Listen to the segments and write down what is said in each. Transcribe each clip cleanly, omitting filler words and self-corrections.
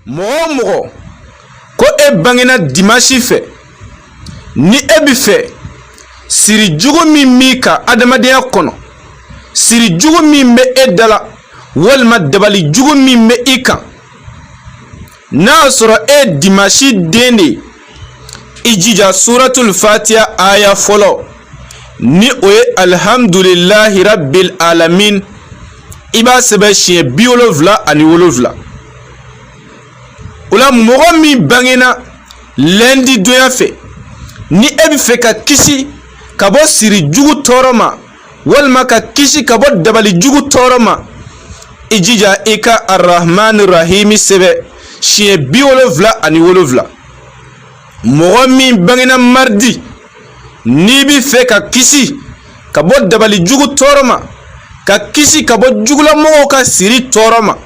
Mɔgɔ o mɔgɔ ko e bangena dimasi fɛ, ni e bi fɛ siri jugu min b'i kan adamadenya kɔnɔ, siri jugu min bɛ e da la, walima dabali jugu min bɛ i kan, n'a y'a sɔrɔ e dimasi den de ye, i jija suratul fatiha aya fɔlɔ, ni o ye alhamdulilahi rabbil alamin, i b'a sɛbɛn siɲɛ 77. O la mɔgɔ min bangena lɛndi donya fɛ, ni e bɛ fɛ ka kisi ka bɔ siri jugu tɔɔrɔ ma, walima ka kisi ka bɔ dabali jugu tɔɔrɔ ma, i jija i ka arahman rahimi sɛbɛn siɲɛ 77. Mɔgɔ min bangena maridi, n'i bɛ fɛ ka kisi ka bɔ dabali jugu tɔɔrɔ ma, ka kisi ka bɔ jugulamɔgɔw ka siri tɔɔrɔ ma,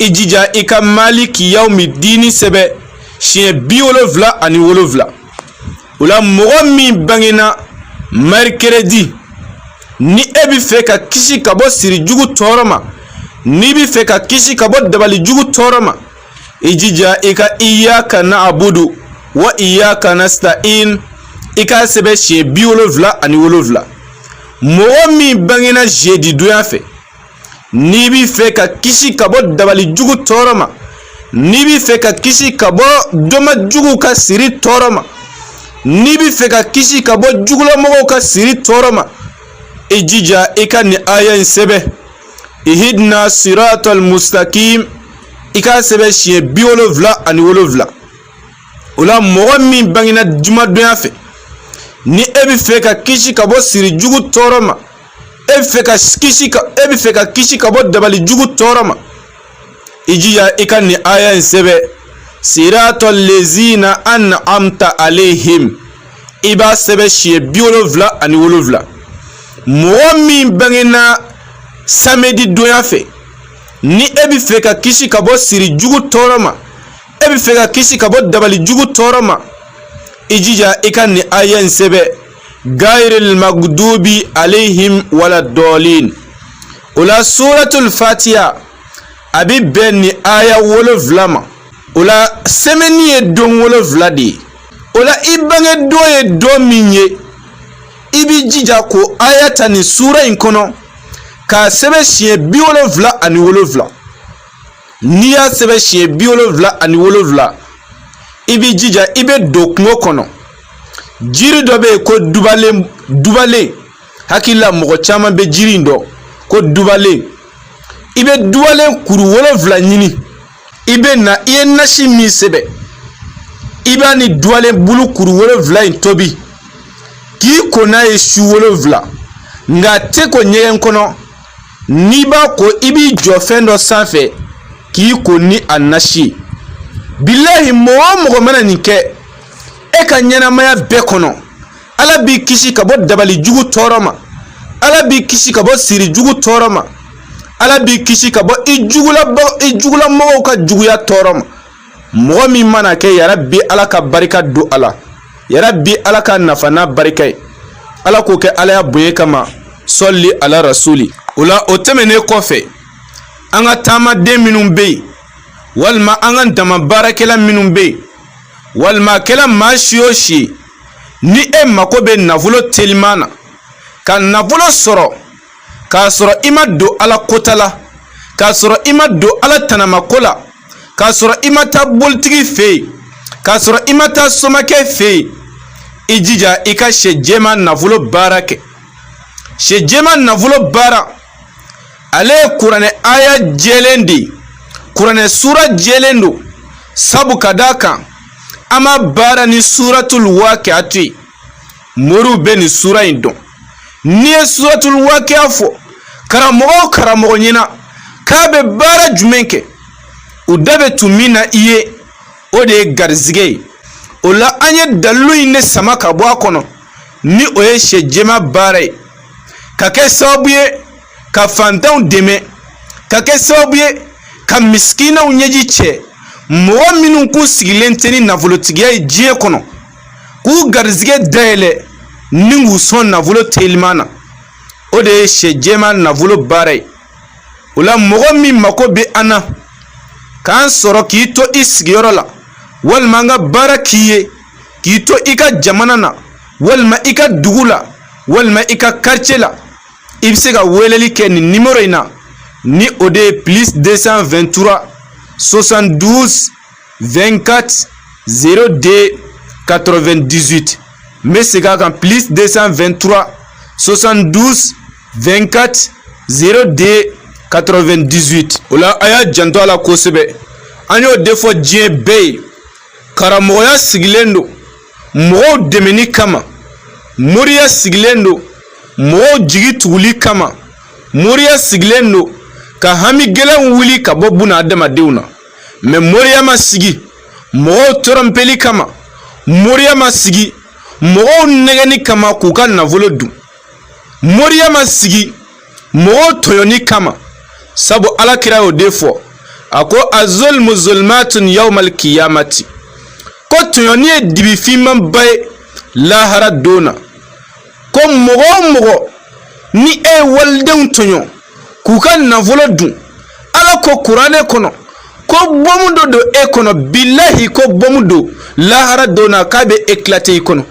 i jija i ka maliki yawmi dini sɛbɛn siɲɛ 77. O la mɔgɔ min bangena mɛrikɛrɛdi, ni e bɛ fɛ ka kisi ka bɔ siri jugu tɔɔrɔ ma, n'i bɛ fɛ ka kisi ka bɔ dabali jugu tɔɔrɔ ma, i jija i ka iyaka na'budu wa iyaka nasta'in, i k'a sɛbɛn siɲɛ 77. Mɔgɔ min bangena zedi donya fɛ, n'i bɛ fɛ ka kisi ka bɔ dabali jugu tɔɔrɔ ma, n'i bɛ fɛ ka kisi ka bɔ doma juguw ka siri tɔɔrɔ ma, n'i bɛ fɛ ka kisi ka bɔ jugulamɔgɔw ka siri tɔɔrɔ ma, i jija i ka nin aya in sɛbɛn, ihidina siratal mustakim, i k'a sɛbɛn siɲɛ 77. O la mɔgɔ min bangena jumadonya fɛ, ni e bɛ fɛ ka kisi ka bɔ siri jugu tɔɔrɔ ma, e bɛ fɛ ka kisi ka e bɛ fɛ ka kisi ka bɔ dabali jugu tɔɔrɔ ma, i jija i ka nin aya in sɛbɛn, siratal lezina an'amta alayhim, i b'a sɛbɛn siɲɛ 77. Mɔgɔ min bangena samedi donya fɛ, ni e bɛ fɛ ka kisi ka bɔ siri jugu tɔɔrɔ ma, e bɛ fɛ ka kisi ka bɔ dabali jugu tɔɔrɔ ma, i jija i ka nin aya in sɛbɛn, gayril magdubi alayhim wala dɔlin. O la suratul fatiha a bɛ bɛn nin aya 7 ma. O la sɛmɛni ye don 7 de ye. O la i bange don ye don min ye, i b'i jija k'o aya ta nin sura in kɔnɔ k'a sɛbɛn siɲɛ 77. N'i y'a sɛbɛn siɲɛ 77, i b'i jija i bɛ don kungo kɔnɔ. Jiri dɔ bɛ yen ko dubalen, dubalen hakili la mɔgɔ caman bɛ jiri in dɔn ko dubalen. I bɛ dubalen kuru 7 ɲini, i bɛ na i ye nasi min sɛbɛn, i b'a ni dubalen bulu kuru 7 in tobi k'i ko n'a ye su 7. Nka a tɛ ko ɲɛgɛn kɔnɔ, n'i b'a ko i b'i jɔ fɛn dɔ sanfɛ k'i ko ni a nasi ye. Bilahi, mɔgɔ o mɔgɔ mana nin kɛ e ka ɲɛnamaya bɛɛ kɔnɔ, Ala b'i kisi ka bɔ dabali jugu tɔɔrɔ ma, Ala b'i kisi ka bɔ siri jugu tɔɔrɔ ma, Ala b'i kisi ka bɔ i jugulamɔgɔw ka juguya tɔɔrɔ ma. Mɔgɔ min mana kɛ, yarabi Ala ka barika don a la, yarabi Ala ka nafa n'a barika ye, Ala k'o kɛ Ala ya bonya kama, sɔli ala rasuli. O la o tɛmɛnen kɔfɛ, an ka taamaden minnu bɛ yen, walima an ka dama baarakɛla minnu bɛ yen, walima a kɛla maa si o si ye, ni e mako bɛ nafolo teliman na, ka nafolo sɔrɔ k'a sɔrɔ i ma don Ala kota la, k'a sɔrɔ i ma don Ala tanamako la, k'a sɔrɔ i ma taa bolitigi fɛ yen, k'a sɔrɔ i ma taa somakɛ fɛ yen, i jija i ka sɛ jɛman nafolo baara kɛ. Sɛ jɛman nafolo baara, ale ye kuranɛ aya jɛlen de ye, kuranɛ sura jɛlen don, sabu ka d'a kan an b'a baara ni suratul waqiatu ye. Moriw bɛ nin sura in dɔn. N'i ye suratul waqiya fɔ karamɔgɔ o karamɔgɔ ɲɛna k'a bɛ baara jumɛn kɛ, u da bɛ tun min na i ye, o de ye garizigɛ ye. O la an ye dalilu in de sama ka bɔ a kɔnɔ, ni o ye sɛ jɛman baara ye, ka kɛ sababu ye ka fantanw dɛmɛ, ka kɛ sababu ye ka misikinaw ɲɛji cɛ, mɔgɔ minnu k'u sigilen tɛ ni nafolotigiya ye diɲɛ kɔnɔ, k'u garizigɛ dayɛlɛ ni k'u sɔn nafolo teliman na. O de ye sɛ jɛman nafolo baara ye. O la mɔgɔ min mako bɛ an na, k'an sɔrɔ k'i to i sigiyɔrɔ la, walima an ka baara k'i ye k'i to i ka jamana na, walima i ka dugu la, walima i ka quartier la, i bɛ se ka weleli kɛ nin numéro in na, ni o de ye plus 223 72 24 02 98. N bɛ segin a kan: plus 223 72 24 02 98. O la, a y'a janto a la kosɛbɛ. An y'o de fɔ diɲɛ bɛɛ ye: karamɔgɔya sigilen don mɔgɔw dɛmɛni kama, moriya sigilen don mɔgɔw jigi tuguli kama, moriya sigilen don ka hami gɛlɛnw wuli ka bɔ buna adamadenw na. Mɛ moriya ma sigi mɔgɔw tɔrɔnpeli kama, moriya ma sigi mɔgɔw nɛgɛni kama k'u ka nafolo dun, moriya ma sigi mɔgɔw tɔɲɔni kama. Sabu Ala kira y'o de fɔ, a ko: azulmu zulmatun yawmal kiyamati, ko tɔɲɔni ye dibi finmanba ye lahara don na. Ko mɔgɔ o mɔgɔ ni e ye walidenw tɔɲɔ k'u ka nafolo dun, Ala ko kuranɛ kɔnɔ ko bɔmu dɔ don e kɔnɔ, bilahi, ko bɔmu don lahara don na k'a bɛ éclater i kɔnɔ.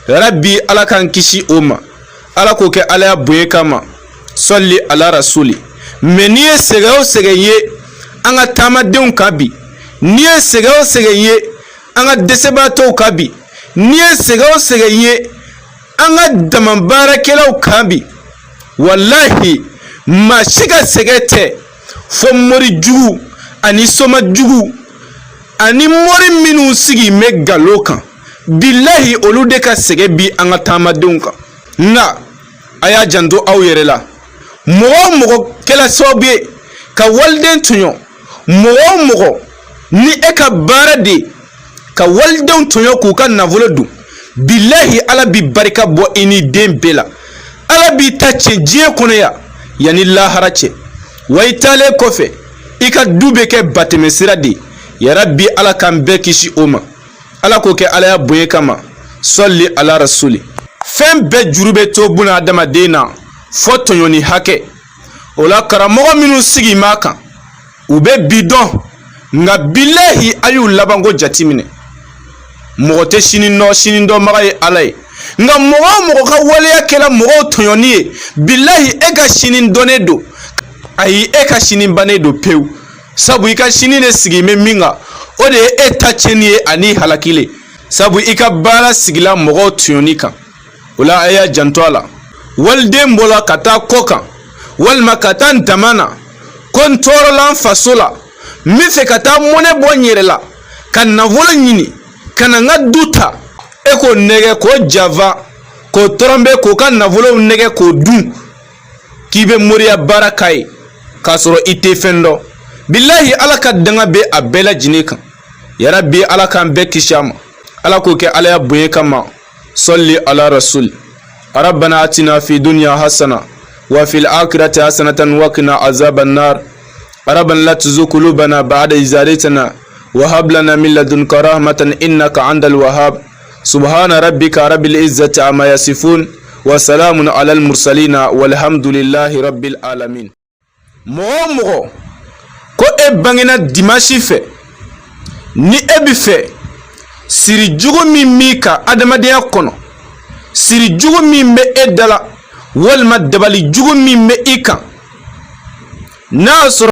Rabi, Ala k'an kisi o ma. Ala k'o kɛ Ala ya bonya kama. Sɔli ala rasuli. Mɛ n'i ye sɛgɛn o sɛgɛn ye an ka taamadenw kan bi, n'i ye sɛgɛn o sɛgɛn ye an ka dɛsɛbaatɔw kan bi, n'i ye sɛgɛn o sɛgɛn ye an ka dama baarakɛlaw kan bi, walahi, maa si ka sɛgɛn tɛ fo mori jugu ani soma jugu ani mori minnu sigi bɛ nkalon kan. Bilahi, olu de ka sɛgɛn bi an ka taamadenw kan. Nka a y'a janto aw yɛrɛ la. Mɔgɔ o mɔgɔ kɛla sababu ye ka waliden tɔɲɔ, mɔgɔ o mɔgɔ ni e ka baara de ka walidenw tɔɲɔ k'u ka nafolo dun, bilahi, Ala bi barika bɔ i ni den bɛɛ la. Ala b'i ta cɛn diɲɛ kɔnɔ yan yanni lahara cɛ. Wa i taalen kɔfɛ, i ka du bɛ kɛ batɛmɛsira de ye. Yarabi, Ala k'an bɛɛ kisi o ma. Ala k'o kɛ Ala ya bonya kama. Sɔli ala rasuli. Fɛn bɛɛ juru bɛ to buna adamaden na fɔ tɔɲɔni hakɛ. O la, karamɔgɔ minnu sigi b'a kan, u bɛ bi dɔn, nka bilahi, a y'u labanko jateminɛ. Mɔgɔ tɛ sini dɔn, sini dɔnbaga ye Ala ye. Nka mɔgɔ o mɔgɔ ka waleya kɛra mɔgɔw tɔɲɔni ye, bilahi, e ka sini dɔnnen don. Ayi, e ka sini bannen don pewu. Sabu i ka sini de sigi bɛ min kan, o de ye e ta tiɲɛni ye ani halakili. Sabu i ka baara sigila mɔgɔw tɔɲɔni kan. O la, a y'a janto a la. Waliden bɔla ka taa kɔ kan walima ka taa n dama na ko n tɔɔrɔla n faso la, n bɛ fɛ ka taa mɔnɛ bɔ n yɛrɛ la ka nafolo ɲini ka na n ka du ta, e k'o nɛgɛ, k'o janfa, k'o tɔrɔnbɛ, k'o ka nafolow nɛgɛ k'o dun, k'i bɛ moriya baara k'a ye k'a sɔrɔ i tɛ fɛn dɔn. Bilahi, Ala ka danga bɛ a bɛɛ lajɛlen kan. Yarabi, Ala k'an bɛɛ kisi a ma. Ala k'o kɛ Ala ya bonya kama. Sɔli ala rasul. Rabbana atina fi dunya hasana wa fil akhirati hasanatan wa qina azaban nar. Rabbana la tuzigh qulubana ba'da idh hadaytana wa hab lana min ladunka rahmatan innaka antal wahhab. Subhana rabbika rabbil izzati amma yasifun wa salamun alal mursalina walhamdulillahi rabbil alamin. Mɔgɔ o mɔgɔ ko e bangena dimanche fɛ, ni e bɛ fɛ siri jugu min b'i kan adamadenya kɔnɔ, siri jugu min bɛ e da la, walima dabali jugu min bɛ i kan, n'a y'a sɔrɔ